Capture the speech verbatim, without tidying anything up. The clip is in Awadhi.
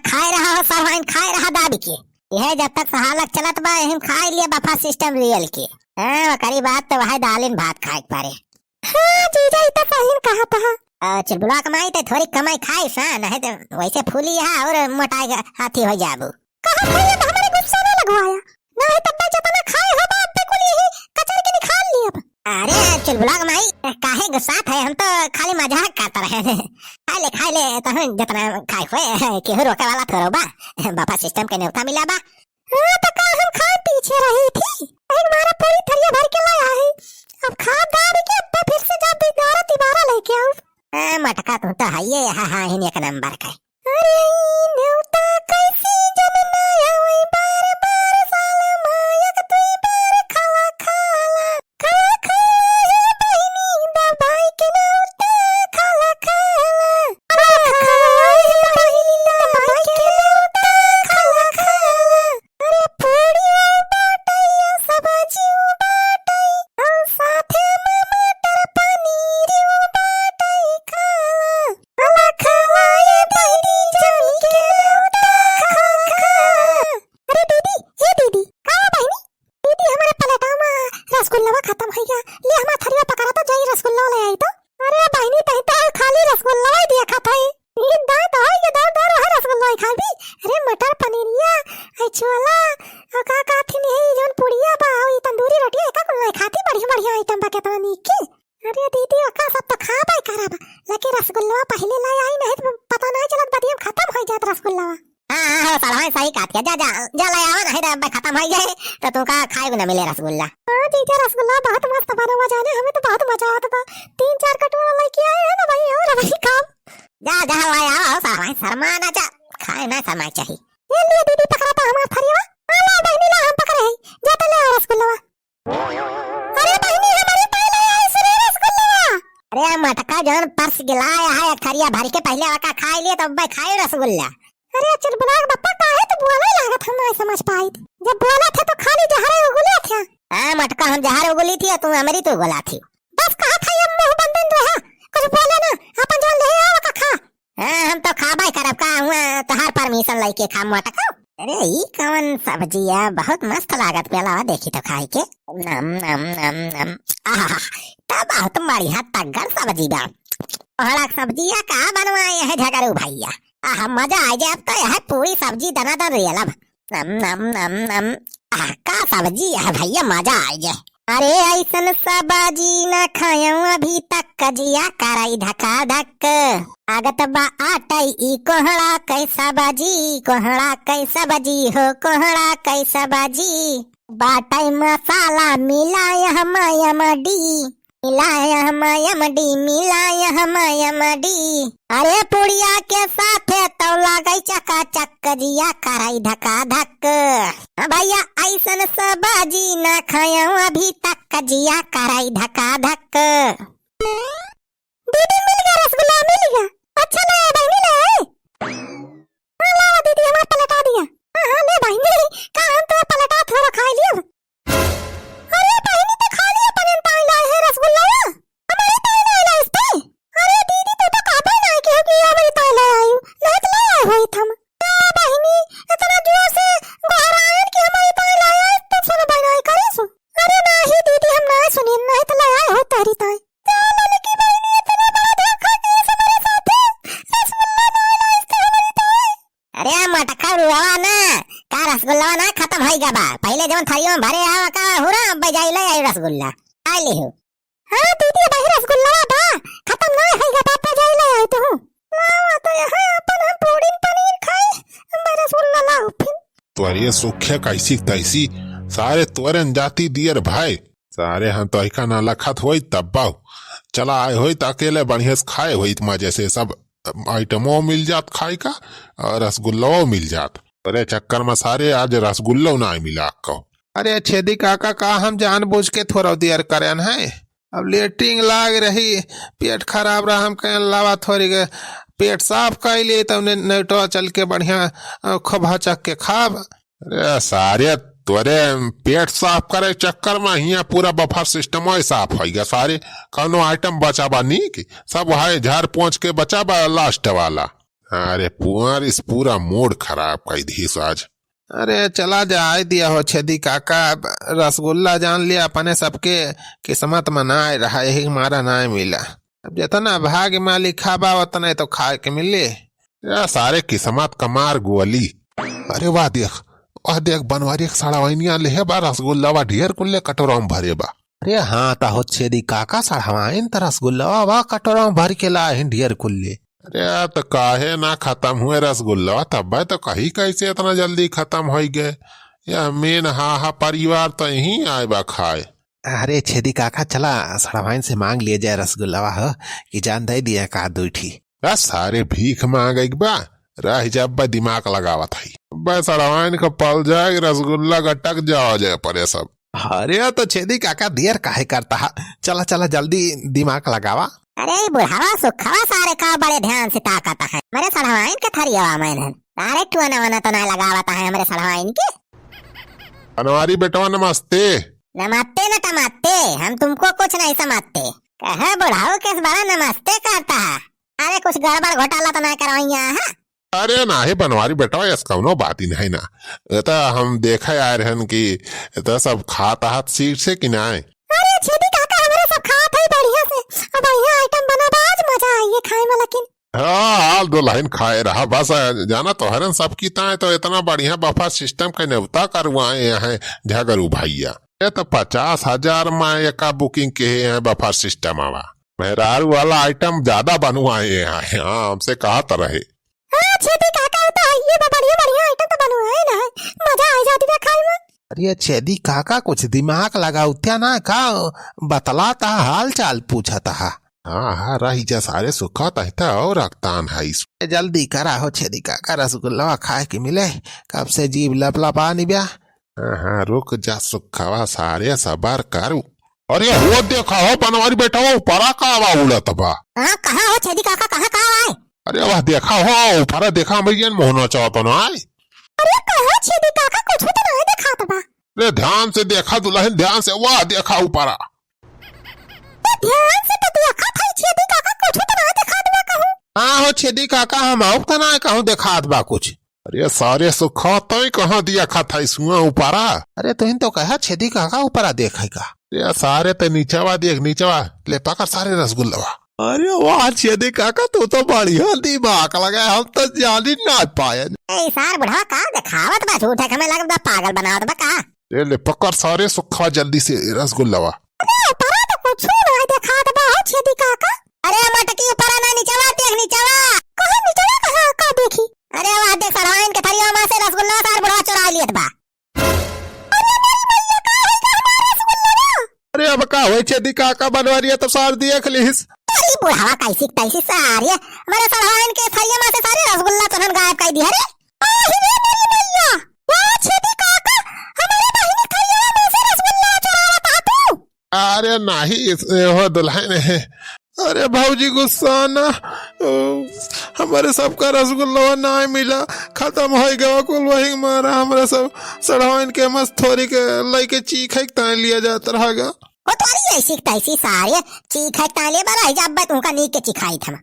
खाए रहा हो सरवाइन, खाए रहा दाबी के। यह जब तक सहालक चलत बा, एहिम खाए लिए बफर सिस्टम रियल के। हाँ, ओकरी बाद तो वह दालिन भात खाए के पड़े। हाँ जीजा, ई तो सही कहत ह। आ, चुलबुला कमाई तो थोड़ी कमाई खाई सा, नहीं तो वैसे फूली है और मोटाई हाथी हो जाबू। कहा भैया तो हमारे गुस्सा ना लगवाया, नहीं तब तक जितना खाए हो बा, अब कुल यही कचर के निकाल ली अब। अरे चुलबुला कमाई, काहे गुस्सात है, हम तो खाली मजाक करत रहे। खाए ले, खाए ले, तहन जितना खाए हुए, केहू रोके वाला थोड़ो बा। बफर सिस्टम के न्योता मिला बा। हाँ, तो का हम खाए पीछे रही थी? एक मारा पूरी थरिया भर के लाया है। अब खा दाब के अब्बे फिर से जब ग्यारह तिबारा लेके आऊ। ए, मटका तू तो हइये, हाँ, हाँ, हिन एक नंबर का। अरे, ई नेवता कैसी जन ना आवे, बार बार साल मा एक दुई बार खाला खाला। खाला खाला हे बहिनी, दबाई के नेवता खाला खाला। खाला खाला हे बहिनी, दबाई के नेवता खाला खाला। अरे पूड़ियो बाटै, सब्जियो बाटै, और साथे में मटर पनीरियो बाटै, खाला। खाला खाला ये बहिनी, जम के नेवता खाला खाला। अरे दीदी, ए दीदी, का बा बहिनी? दीदी, हमारे प्लेटवा में रसगुल्लवा खतम होइ गया। ले हमार थरिया पकड़ा तो जाई रसगुल्लवा ले आई तो। अरे बहिनी, तही तो खाली रसगुल्लवा ही दिया खात है। ई दांत तो है के दांत और है रसगुल्लवा ही खाबी। अरे मटर पनीरिया, आई छोला, और का का थी नहीं, जौन पुड़िया बा, और ई तंदूरी रोटिया, एका कुल नहीं खाती, बढ़िया बढ़िया आइटम बा केतना नीक के। अरे दीदी, ओका सब तो खाबे करब, लेकिन रसगुल्लवा पहिले ले आई, नहीं तो पता नहीं चलत, बदियम खतम होइ जात रसगुल्लवा। हाँ, हाँ, हो, साला, सही कहत है। जा, जा, जा, ले आवा, नहीं तो अब खतम होइ जाए, तो तू का खाए को ना मिले रसगुल्ला। हाँ, जीजा, रसगुल्ला बहुत मस्त बना हुआ जाने, हमें तो बहुत मजा आवत बा। तीन चार कटोरा लेके आए हैं ना भाई, और भाई काम। जा, जा, ले आवा, हो, साला, शर्मा ना जा, खाए ना शर्मा चाहिए। ये लिए दीदी, पकड़ा तो हमार थरिया। हाँ, ला, बहिनी, ला, हम पकड़े हैं। जा तो ले आ रसगुल्ला। अरे बहिनी, हमारी ताई ले आई सुरे रसगुल्ला। अरे मटका, जौन पर्स गिलाया है, एक थरिया भर के पहिले ओका खाई लिए, तब भाई खाई रसगुल्ला। अरे चुलबुला के बप्पा, काहे तू बोले लागत, हम नहीं समझ पाई। जब बोला थे तो खाली जहरे उगुले थे। हाँ मटका, हम जहर उगुली थी, तू अमृत उगुला थी। बस कहा था ये मुंह बंदन रहा, कुछ बोले ना, अपन जौन ले आओ का खा। हाँ, हम तो खाबे करब का, हुआ तोहार परमिशन लेके खा मटका। अरे ई कौन सब्जी है, बहुत मस्त लागत पेला, देखी तो खाई के। नम नम नम नम। आहा, तब बहुत बढ़िया तगड़ सब्जी बा। ओहड़ा सब्जिया का बनवाए है झगड़ू भैया। आहा, मजा आ जाए अब तो, यह पूरी सब्जी दना दन रियल अब। नम नम नम नम। आह, का सब्जी है भैया, मजा आ जाए। अरे ऐसन सब्जी ना खायौ अभी तक, जिया करई धका धक। लागत बा आटई ई कोहड़ा कै सब्जी, कोहड़ा कै सब्जी हो, कोहड़ा कै सब्जी। बाटई मसाला मिलाय हम एम डी, मिलाय हम एम डी, मिलाय हम एम डी। अरे पुड़िया के साथे तौ लागै चका चक, जिया करई धका धक। हाँ भैया, ऐसन सब्जी ना खायौ अभी तक, जिया करई धका धक। दीदी, मिल गया रसगुल्ला, मिल गया। अच्छा ले आए बहिनी, ले आए। हाँ, लावा दीदी, हमार पलटा दिया। हाँ, हाँ, ले बहिनी, का हम तो पलटा थोड़ा खाई लिया। अरे बहिनी, तो खा लिया, अपन ताई लाए है रसगुल्ला। हमारी ताई लाए लाए इस पे। अरे दीदी, तू तो कहबे नहीं कि, कि हमारी ताई ले आई, नहीं तो ले आए होई थम। का बहिनी, इतना जोर से गोहरायन कि हमारी ताई ले आई, तो सुन बहिनी करी सु। अरे नहीं दीदी, हम नहीं सुनी, नहीं तो ले आए हो तारी ताई। का ललकी बहिनी, इतना बड़ा धोखा कैसे मेरे साथ है? रसगुल्ला नहीं लाए इस तो हमारी ताई। अरे आ मटका रुआवा ना, का रसगुल्ला ना खतम होई गबा? पहले जौन थरियो में भरे आवा का हुरा, अब जाई ले आई रसगुल्ला। आ लिहू। हाँ दीदी, भाई रसगुल्ला बा, खतम ना होई गबा, अब जाई ले आई तू। लावा तो यहाँ अपन हम पूड़ी पनीर खाई, हम रसगुल्ला लाओ फिर। तोरे सुखे कैसी तैसी, सारे तोरे न जाती दियर भाई। सारे हम तो ऐका ना लखत होई तब बाऊ। चला आए होई त अकेले बढ़िया से खाए होई त मजे से सब आइटमो मिल जात खाए का और रसगुल्लो मिल जात। तोरे चक्कर में सारे आज रसगुल्लो ना मिला को। अरे छेदी काका, का हम जानबूझ के थोड़ा दियर करन है? अब लेटरिन लाग रही, पेट खराब रहा, हम कहन लावा थोड़ी के पेट साफ कर लिए, तब ने नेटवा चल के बढ़िया, अ, खूब हचक के खाब। अरे सारे, तोरे पेट साफ करे चक्कर में हियाँ पूरा बफर सिस्टम ही साफ होई गया सारे। कौनो आइटम बचा बा नीक? सब हाय झाड़ पोंछ के बचा बा लास्ट वाला। अरे पुआर इस पूरा mood खराब कइ दिहिस आज। अरे चला जाए दिया हो छेदी काका, अब रसगुल्ला जान लिया अपने सबके किस्मत में नाय रहा, यही मारा नाय मिला। अब जितना भाग्य में लिखा बा उतना ही तो खाए के मिले। या सारे किस्मत का मार गोली। अरे वाह देख, वाह देख बनवारी एक सड़वाइनिया लेहे बा रसगुल्ला, वाह ढेर कुल्ले कटोरा में भरे बा। अरे हाँ, ता हो छेदी काका सड़वाइन त रसगुल्ला वाह कटोरा में भर के ला हिन ढेर कुल्ले। अरे त काहे ना खत्म हुए रसगुल्ला, तब तो कही कैसे इतना जल्दी खत्म होइ गए। यह मेन हा हा परिवार तो यहीं आए बा खाए। अरे छेदी काका चला सड़वाइन से मांग लिए जाए रसगुल्ला हो, कि जान दे दिया का दुई ठी। बस सारे भीख मांगे के बा, रह जा बे दिमाग लगावत है। बस सड़वाइन का पल जाए रसगुल्ला गटक जाओ जाए परे सब। अरे तो छेदी काका देर काहे करता है, चला चला जल्दी दिमाग लगावा। अरे ई बुढ़ावा सुखवा सारे का बड़े ध्यान से ताकत है, मेरे सड़वाइन के थरियावा में है। सारे टुअना वना तो ना लगावत है हमरे सड़वाइन के। बनवारी बेटवा नमस्ते। नमस्ते न टमस्ते, हम तुमको कुछ नहीं समझते। कहे बुढ़ाऊ के बड़ा नमस्ते करता है। अरे कुछ गड़बड़ घोटाला तो ना करवाइया है? अरे नाही बनवारी बेटवा, यस कौनो बात ही नहीं ना। ये तो हम देखे आए रहन कि ये तो सब खात हाथ सीट से कि नाय। अरे छेदी काका हमरे सब खात है बढ़िया से। अब बढ़िया item बना बा, आज मजा आई है खाए में लेकिन। हाँ, हाल दुल्हन खाए रहा बस। जाना तोहरन सब की ताए तो इतना बढ़िया buffet system के नेवता करवाए हैं झगरू भैया। ये तो पचास हजार में एका booking के हैं buffet system आवा। मेहरारू वाला item ज्यादा बनवाए हैं, हाँ, हमसे कहत रहे। हाँ, छेदी काका, वो तो है, ये बा, बढ़िया, बढ़िया item तो बनवाए ना है, मजा आ जाती बा खाए में। अरे छेदी काका, कुछ दिमाग लगावत्या ना का, बतलाता हाल चाल पूछता हा। हाँ, हाँ, रही जा सारे सुखा तहता और रक्तान है इस। जल्दी करा हो छेदी काका, रसगुल्ला खाए के मिले, कब से जीभ लपलपा निब्या। हाँ, हाँ, रुक जा सुखवा, सारे सबर करू। अरे हो देखा हो बनवारी बेटा, वो ऊपरा का बा उड़त बा। हाँ, कहाँ हो छेदी काका, कहाँ, कहाँ आए? अरे वाह, देखा हो ऊपरा, देखा हमरी जन मोहना चाहत ना आए। अरे कहाँ छेदी काका, कुछ तो नहीं दिखात बा। अरे ध्यान से देखा दुल्हन, ध्यान से, वाह देखा ऊपरा। तो ध्यान से तो देखा था छेदी काका, कुछ तो नहीं दिखात बा कहूँ। हाँ हो छेदी काका, हम आउक तो ना कहूँ दिखात बा कुछ। अरे सारे सुखा तय कहाँ दिया खा था इसुआ ऊपरा? अरे तुहिन तो कहा छेदी काका ऊपरा देखे का। अरे सारे ते नीचवा देख, नीचवा। ले पकड़ सारे रसगुल्लवा। अरे वाह छेदी काका, तू तो बढ़िया दिमाग लगा, हम तो जानी ना पाए। ए सार बुढ़वा का देखावत बा झूठे, हमें लगत बा पागल बनावत बा का? ए ले पकड़ सारे सुखा जल्दी से रसगुल्लवा। अरे ऊपरा तो कुछ ना देखात बा हो छेदी काका। अरे मटकी ऊपरा ना नीचवा देख नीचवा। कहाँ नीचवा कहाँ का देखी? अरे वाह देख सड़वाइन के थरिया में से रसगुल्ला सार बुढ़वा चुरा लियत बा। अरे मोरी मैया, का होई गा हमार रसगुल्ला बा? अरे अब का होई छेदी काका, बनवारिया तो सार देख लिहिस। अरे बुढ़ावा कैसी तैसी सारे, हमारे सड़वाइन के थरिया में से सारे रसगुल्ला चुनन गायब कर दिया रे। आही रे मोरी मैया, वाह छेदी काका, हमारे बहिनी थरिया में से रसगुल्ला चुरावत हा तू। अरे नाही, इस, हो दुल्हन है। अरे भौजी गुस्सा ना, ओ, हमारे सबका रसगुल्ला ना मिला, खत्म हो गवा कुल, वही मारा हमरा सब सड़वाइन के मस्त थोरी के लइके चीखे के ताई लिया जात रहा गा। ओ तोरी ऐसी तैसी सारे चीखे के ताई ले बा, रह जा, अब तुमका नीक के चिखाई थमा।